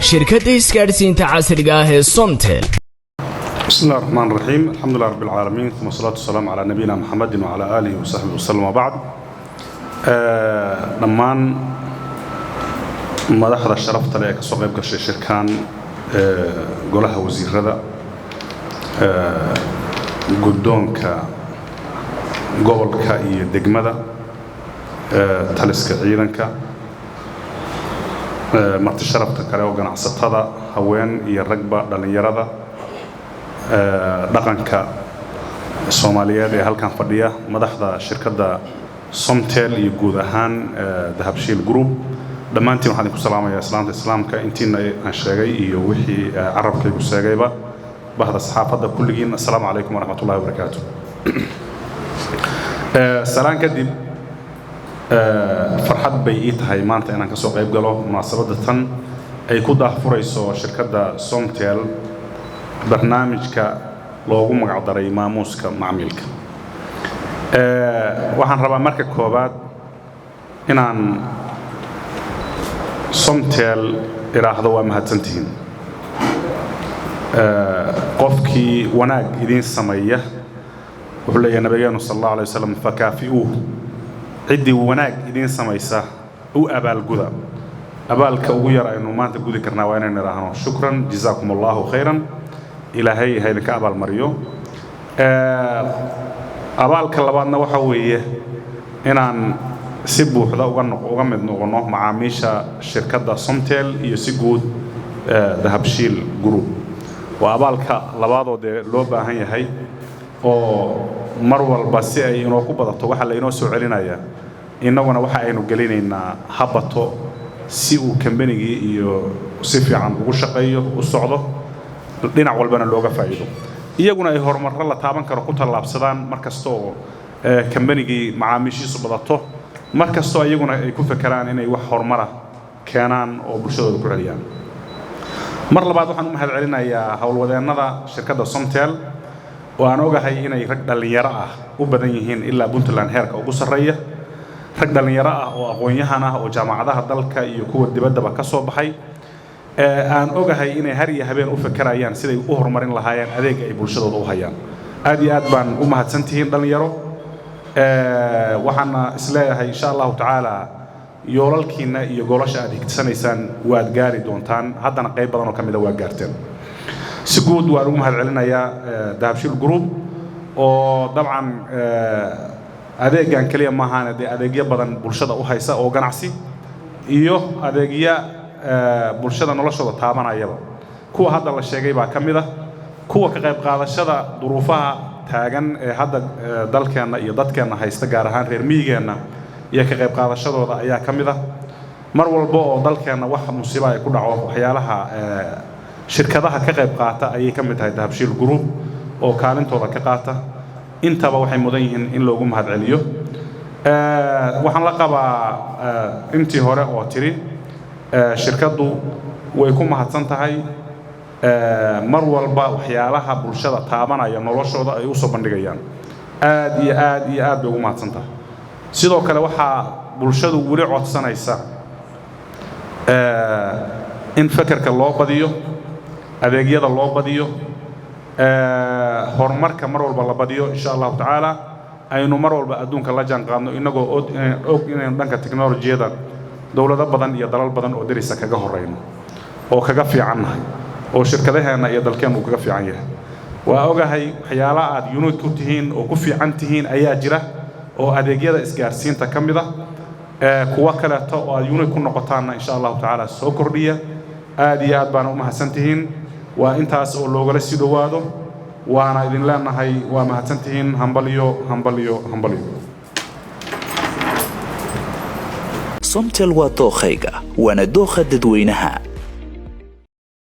Shirkadda isgaadhsiinta casriga ah ee Somtel. بسم الله الرحمن الرحيم، الحمد لله رب العالمين، ثم الصلاة والسلام على نبينا محمد وعلى آله وصحبه وسلم، وبعد. Dhammaan madaxda sharafta leh ee kasoo qayb gashay shirkan, golaha wasiirada, guddoonka gobolka iyo degmada, taliska ciidanka, marti sharafta kale oo ganacsatada, haween iyo ragba, dhallinyarada, dhaqanka Soomaaliyeed ee halkan fadhiya, madaxda shirkadda Somtel iyo guud ahaan Dahabshiil Group, dhammaantiin waxaan idinku salaamayaa islaamta Islaamka. Intiina aan sheegay iyo wixii carabkaygu sheegayba, bahda saxaafadda kulligiin, assalaamu calaykum waraxmatullahi wabarakaatu. Salaan kadib, farxad bay ii tahay maanta inaan ka soo qayb galo munaasabadda tan ay ku daahfurayso shirkadda Somtel barnaamijka loogu magacdaray maamuuska macmiilka. Waxaan rabaa marka koowaad inaan Somtel idhaahdo waa mahadsantihiin. Qofkii wanaag idiin sameeya, wuxuu leeyahay nabigeenu sal allahu alay wasalam, fakaafi'uuh, ciddii wanaag idiin samaysa u abaalguda. Abaalka ugu yar aynu maanta gudi karnaa waa inaynu idhaahno shukran, jazaakum allahu khayran, Ilaahay ha idinka abaalmariyo. Abaalka labaadna waxa weeye inaan si buuxda uga mid noqono macaamiisha shirkadda Somtel iyo si guud Dahabshiil Group. Waa abaalka labaadoo dee loo baahan yahay oo mar walba si ay inoo ku badato waxa laynoo soo celinayaa, innaguna waxa aynu gelinaynaa ha bato si uu kambanigii iyo si fiican ugu shaqeeyo, u socdo, dhinac walbana looga faa'iido, iyaguna ay horumarro la taaban karo ku tallaabsadaan. Mar kasta oo kambanigii macaamiishiisu badato, mar kastoo iyaguna ay ku fekeraan inay wax horumara keenaan oo bulshadooda ku celiyaan. Mar labaad waxaan u mahad celinayaa howlwadeennada shirkadda Somtel oo aan ogahay inay rag dhallinyaro ah u badan yihiin, ilaa Puntland heerka ugu sarreeya, rag dhallinyaro ah oo aqoon-yahan ah oo jaamacadaha dalka iyo kuwa dibaddaba ka soo baxay, aan ogahay inay har iyo habeen u fekerayaan siday u horumarin lahaayeen adeega ay bulshadooda u hayaan. Aad iyo aad baan u mahadsantihiin, dhallinyaro. Waxaana isleeyahay, insha allahu tacaala, yoolalkiinna iyo goolasha aad higsanaysaan waad gaari doontaan. Haddana qayb badan oo ka mida waa gaarteen. Si guud waan ugu mahad celinayaa Dahabshiil Group oo dabcan adeegan keliya maahaane dee adeegyo badan bulshada u haysa oo ganacsi iyo adeegya bulshada noloshooda taabanayaba. Kuwa hadda la sheegay baa ka mid ah kuwa ka qayb qaadashada duruufaha taagan ee hadda dalkeenna iyo dadkeenna haysta, gaar ahaan reer miyigeenna, iyo ka qayb qaadashadooda ayaa ka mid ah. Mar walba oo dalkeenna wax musiibo ay ku dhaco, waxyaalaha shirkadaha ka qayb qaata ayay ka mid tahay Dahabshiil Group oo kaalintooda ka qaata. Intaba waxay mudan yihiin in loogu mahad celiyo. Waxaan la qabaa intii hore oo tiri shirkaddu way ku mahadsan tahay mar walba waxyaalaha bulshada taabanaya noloshooda ay u soo bandhigayaan. Aad iyo aad iyo aad bay ugu mahadsan tahay. Sidoo kale waxaa bulshadu weli codsanaysa in fekerka loo badiyo, adeegyada loo badiyo, horumarka mar walba la badiyo. Insha allahu tacaala aynu mar walba adduunka la jaan qaadno, inagoo og inaynu dhanka teknolojiyada dowlado badan iyo dalal badan oo derisa kaga horeyno oo kaga fiicannahay oo shirkadaheenna iyo dalkeennu uu kaga fiican yahay. Waa ogahay waxyaala aad unique ku tihiin oo ku fiican tihiin ayaa jira oo adeegyada isgaarsiinta ka mid ah. Kuwo kaleeto oo aad unique ku noqotaanna, insha allahu tacaala, soo kordhiya. Aad iyo aad baana u mahadsan tihiin. Waa intaas oo loogala sii dhowaado, waana idin leenahay waa mahadsan tihiin. Hambalyo, hambalyo, hambalyo. Somtel waa dookhayga, waana dookha dadweynaha.